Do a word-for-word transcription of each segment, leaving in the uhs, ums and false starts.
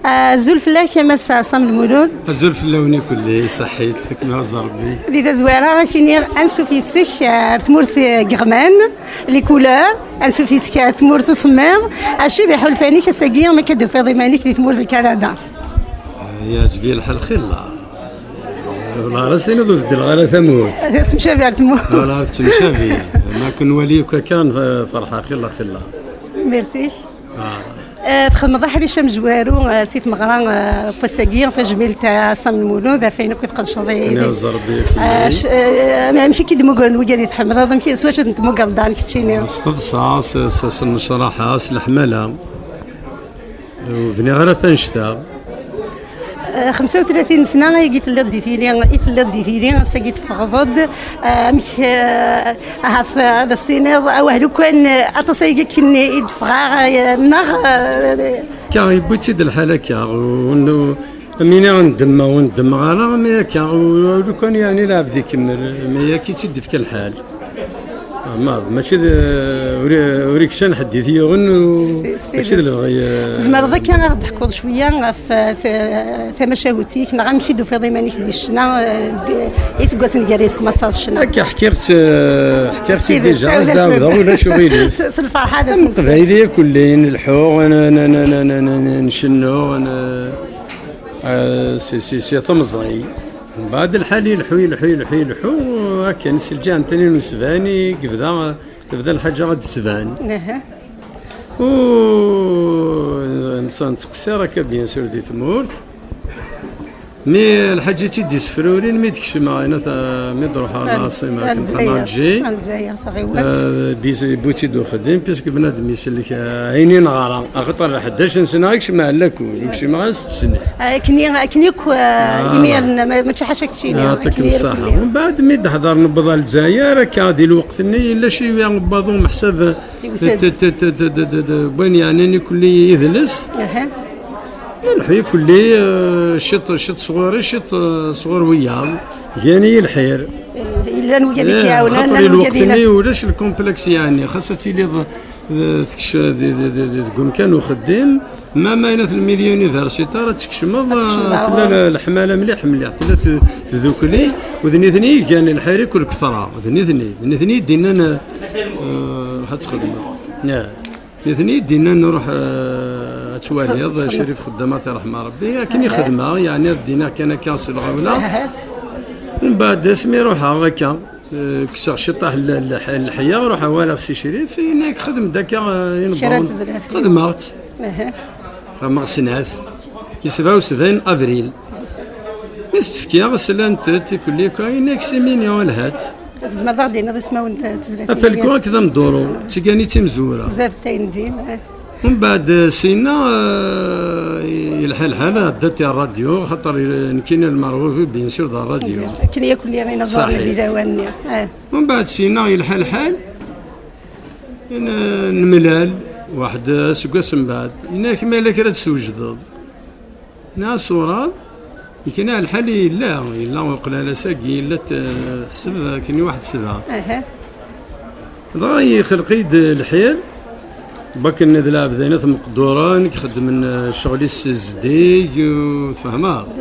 Azul fell-ak a Mass Ɛṣam Lmulud. Azul fell-awen ikelli, ṣaḥḥit, ad kem-iɛuzz Rebbi. Di tazwara, ad k-iniɣ ansuf yes-k, eh, ar tmurt n yeɣman, les couleurs, ansuf yes-k ar tmurt usemmiḍ. Acu d iḥulfan-ik ass-agi, ma akka d-tufiḍ iman-ik di tmurt n Kanada? Yeɛǧeb-iyi lḥal xilla. Wala ara s-tiniḍ ur beddleɣ ara tamurt. Tettemcabi ar tmurt. Wala ara tettemcabi. Ma ken-wali akk akka, ferḥeɣ xilla xilla. Merci. Ah. Eh, txedmeḍ aḥric amezwaru, eh, si tmeɣra, eh, n wass-agi, tajmilt, eh, Ɛṣam Lmulud, ɣef wayen akk i tqedceḍ i, Aniɣ ẓer Rebbi akk eh, c-, eh, amek i k-id-mmugren wigad i tḥemmleḍ, amek i, s wacu i ten-tmugreḍ daɣen keččini? S teḍsa, s, s, s nnecraḥa, s leḥmala. Ur bniɣ ara tanect-a. Eh, xemsa u tlatin sna ayagi telliḍ di tili, i telliḍ di tili, ass-agi teffɣeḍ-d, eh, amek, eh, ahat, eh, ad as-tiniḍ, awah, lukan, eh, aṭas ayagi akken i d-ffɣeɣ, eh, neɣ, eh, Akka, yewwi-tt-id lḥal akka, ur n-, am ini ur ndemmeɣ, ur ndemmeɣ ara, mi akka, ur, lukan yeɛni lɛebd ikemmel, mi akka i tt-id-ifka lḥal. Ma, mačči d, ur, ur iksan ḥedd i t-yuɣen, u-, s-, s mačči d tidet. Lebɣi, eh. Tzemreḍ akka ad ɣ-d-teḥkuḍ cwiya ɣef, eh, t-, tamacahut-ik, neɣ amek i d-tufiḍ iman-ik di ccna, eh, deg iseggasen gar-i d kumaṣaḍ ccna? Akka ḥkiɣ-tt, eh, ḥkiɣ-tt-id déjà, ad s-d-ɛawdeɣ, ulac uɣilif. S, s lferḥ ad as-nsen. Am Qbayli akk llin, nleḥḥu, n-, n-, ncennu, n-, eh, si, si, si temẓi. Mbeɛd lḥal ileḥḥu, ileḥḥu, ileḥḥu, ileḥḥu, akken si lǧiha n tani n usban i yebda, tebda lḥaǧa ad d-tban. Aha. U nsa nettqeṣṣir akka, bien sûr, di tmurt. Mi lḥaǧa i tt-id-isefrurin, mi d-kecmeɣ, ɣer ta-, mi d-ruḥeɣ ɣer lɛaṣima, Lezzayer. Ɣer Lezzayer, taɣiwant. Eh, bis-, yewwi-tt-id uxeddim, puisque bnadem isellek, eh, ayen i neɣra. Axaṭer ḥdac n sna i kecmeɣ ɣer lakul, ur kecmeɣ ara setta snin. Akken i, akken akk, eh, voilà. Imiren, ma-, mačči ḥaca keččini, ah, akken i ṣṣaḥa. Mbeɛd mi d-ḥḍer newweḍ ɣer Lezzayer, akka di lweqt-nni, yella ciwi n waḍu meḥsab Yewwet-d. T-, t-, t-, t-, t-, t-, t-, win yeɛnan ikelli idles. Aha. Nleḥḥu ikelli, eh, ciṭ, ciṭ sɣur-i, ciṭ, eh, sɣur wiyaḍ. Gan-iyi lḥir. Yellan wigad i k-iɛawnen, llan wigad i lweqt-nni ulac lkomplex, yeɛni, xas ad tiliḍ, eh, tekc-, di, di, di, di, deg umkan uxeddim, ma ma yenna-t lmilyu universitaire ad tkecmeḍ, ad tkecmeḍ, eh, tella ɣur-s. Leḥmala mliḥ, mliḥ, tella t-, tdukli, u d nitni i igan lḥir i kul ketṛa, d nitni, d nitni i d-innan, eh, ruḥ ad txedmeḍ. Nitni i d-innan ruḥ, eh, ad twaliḍ, ad txedmeḍ. Crif Xeddam, ad t-iṛḥem Ṛebbi, akken i xedmeɣ, yeɛni ad d-iniɣ kan akka s lɣawla. Mbeɛd asmi ruḥeɣ akka, eh, kkseɣ ciṭṭaḥ l-, l-, leḥya, ruḥeɣ walaɣ Si Crif, yenna-k xdem-d akka, eh, inebbawen. Kra n tezlatin. Xedmeɣ-tt. Aha. Xedmeɣ snat. Di sebɛa u sebɛin avril. Mi s-t-fkiɣ, slant-t, ikelli akka, yenna-k c'est mignon, lhat. Tzemreḍ ad ɣ-d-tiniḍ ismawen n t-, tezlatin-agi? Afalku akked amduru, d tigani d timezwura. Zad tayen din, eh. Mbeɛd, eh, syenna, eh, yelḥa lḥal, ɛeddat i ṛṛadyu, xaṭer, eh, nekkini lmerɣub, bien sûr, d ṛṛadyu. Akken yakk lli inaẓuren di lawan-nni, eh. Mbeɛd syenna yelḥa lḥal, n-, nemlal, waḥed aseggas mbeɛd. Yenna-k ma yella kra ad d-swejdeḍ. Neɣ ṣṣura, nekkini lḥal yella, yella uqlalas-agi, yella t-, ḥseb akken i waḥed sebɛa. Aha. Dɣa yexleq-iyi-d lḥir, bakken d lɛebd-ina tmeqduren, i ixeddmen, eh, ccɣel-is zeddig, eh, tfehmeḍ? D,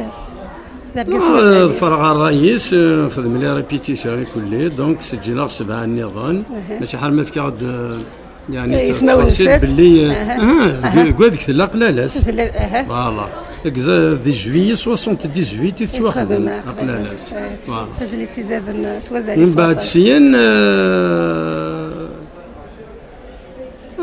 d argaz s wazal-is. Ḍefreɣ ṛṛay-is, eh, xedmen les répétitions ikelli, donc sǧileɣ sebɛa nniḍen, aha, mačči ḥar ma fkiɣ-d, eh, Yeɛni, eh, ismawen-nsen. Belli, eh, aha, aha, deg, deg wadeg tella qlalas. Tella, aha. Voilà. Deg za-, di juillet soixante-dix-huit i tettwaxdem, eh, qlalas. Eh, voilà. D tazlit izaden, eh, s wazal-is. Mbeɛd syen, eh,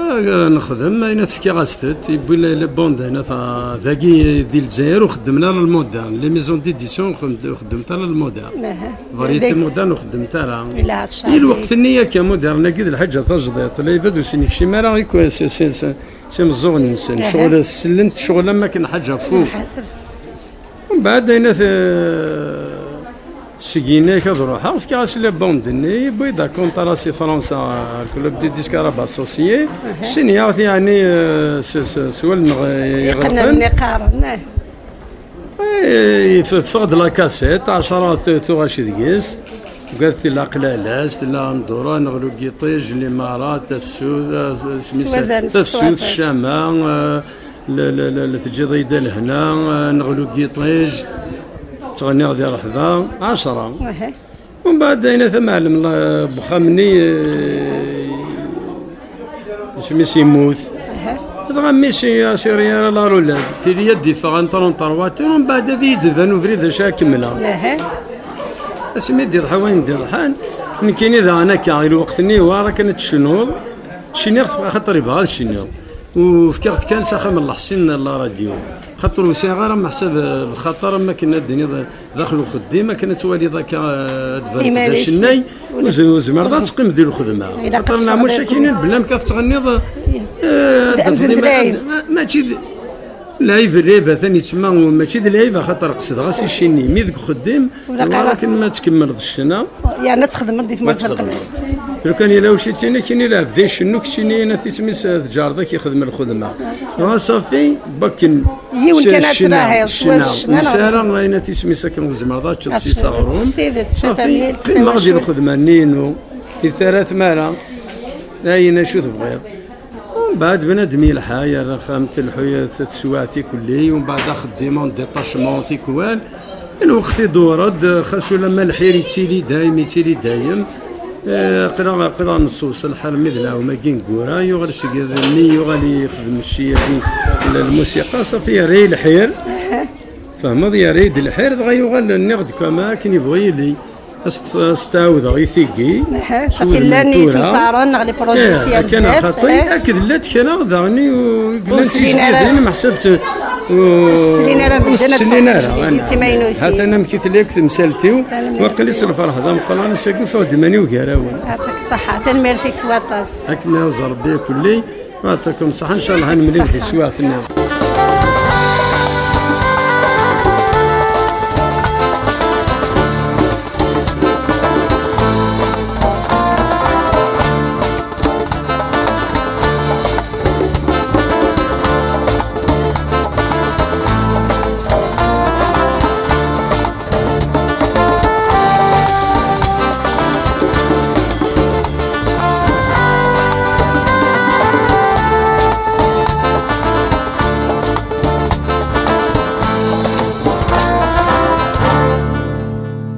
eh, nexdem, ayen tefkiɣ-as-t, yewwi la, la bande, ayen ta-, dagi di Lezzayer ur xeddmen ara le moderne. Les maisons d'édition ur xeddment ara le moderne. Aha. Variété moderne ur xeddment ara. I lweqt-nni akka, moderne-agi d lḥaǧa tajdiṭ, la ibad ur sen-ikcim ara i ku-, s, s, s, s imeẓẓuɣen-nsen. Aha. Ccɣel, sellent ccɣel am akken ḥaǧa fou. Mbeɛd, ayen at, seg yinak ad ruḥeɣ, fkiɣ-as la bande-nni, yewwi-d akunṭra si Fransa, le club des disques arabes associés, aha, ssin-yaɣ-t, yeɛni, eh, s, s, s wallen iɣelqen. Iqennan iqqaren, eh. Eh, teffeɣ-d la cassette, ɛecra tu-, tuɣac deg-s. Tugad tella qlalas, tella ndura, neɣ lugiṭij, limara, tafsut, eh, s wazal, tafsut, ccama, eh, Teǧǧiḍ-iyi-d lehna, neɣlu deg yiṭij, ttɣenniɣ di ṛṛeḥba, ɛecṛa. Umbeɛd, ayen a tamɛellem, la-, n wexxam-nni, eh, isem-is yemmut. Dɣa mmi-s, ur as-yerri ara la roulade. Tili ad d-iffeɣ entre, entre voiture, umbeɛd ad iyi-d-iban ubrid d acu ara kemmleɣ. Asmi d-iḍḥa wayen d-iḍḥan, nekkini daɣen akka, i lweqt-nni war akken ad tecnuḍ, cniɣ-t axaṭer yebɣa ad cniɣ. U fkiɣ-t kan s axxam n Leḥsin n la radio. Xaṭer ur sɛiɣ ara meḥsab, eh, lxaṭer am akken ad d-tiniḍ, eh, daxel uxeddim, akken ad twaliḍ akka, eh, ad d-tbaneḍ d acennay, ur z-, ur zmireḍ ad teqqimeḍ di lxedma. Xaṭer neɛmuc akkin belli amek ad tettɣenniḍ, eh, ad d-tafeḍ ima-, ad, ma-, mačči d lɛib, lɛib atan yettma, mačči d lɛib, axaṭer qesdeɣ-as i ccinni. Mi deg uxeddim, ur ilaq ara akken ma tkemmleḍ ccna, yerna txedmeḍ di tmurt n lqella. Lukan yella ucittini, kini lɛebd icennu, keččini yenna tismi-s tǧareḍ ak yexdem lxedma. Dɣa ṣafi, bakken yiwen kan ad tlahiḍ, ccna, ccna, ur nesɛi ara ayen tismi-s akken ur tzemreḍ ad teččeḍ s aɣrum. Ṣafi, qqimeɣ di lxedma-nni-inu, di tara tmara, ayen acu tebɣiḍ. Umbeɛd bnadem yelḥa, yerra axxam, telḥu teswiɛt tikwal, umbeɛd axeddim, en détachement tikwal. Lweqt idewwer-d, xas ulamma lḥir yettili dayem, yettili dayem. Eh, aql-aɣ, aql-aɣ nessewṣel lḥal mi d lɛawm-agi neggura, yuɣal seg iḍ-nni, yuɣal yexdem cci-agi n lmusiqa, ṣafi yerra-yi lḥir. Fehmeḍ, yerra-yi-d lḥir, dɣa yuɣal nniɣ-d kama akken yebɣu yili. As-t-, as-t-ɛawdeɣ i tigi. Aha, ṣafi llan yisenfaren neɣ les projets sya akken bezzaf, xaṭi, eh. Akked llant kra daɣen i u-, i yellan d tijdidin, meḥsab ur s-slin ara medden ad ffɣen d tijdidin d timaynutin. Hatan amek i tella akk temsalt-iw, waqil s lferḥ d ameqqran, ass-agi ufiɣ-d iman-iw gar-awen. Yeɛṭik ṣṣeḥḥa, tanemmirt-ik s waṭas. Ad kem-iɛuzz Rebbi akulli, yeɛṭikum ṣṣeḥḥa, ncallah ad nemlil di teswiɛt nniḍen.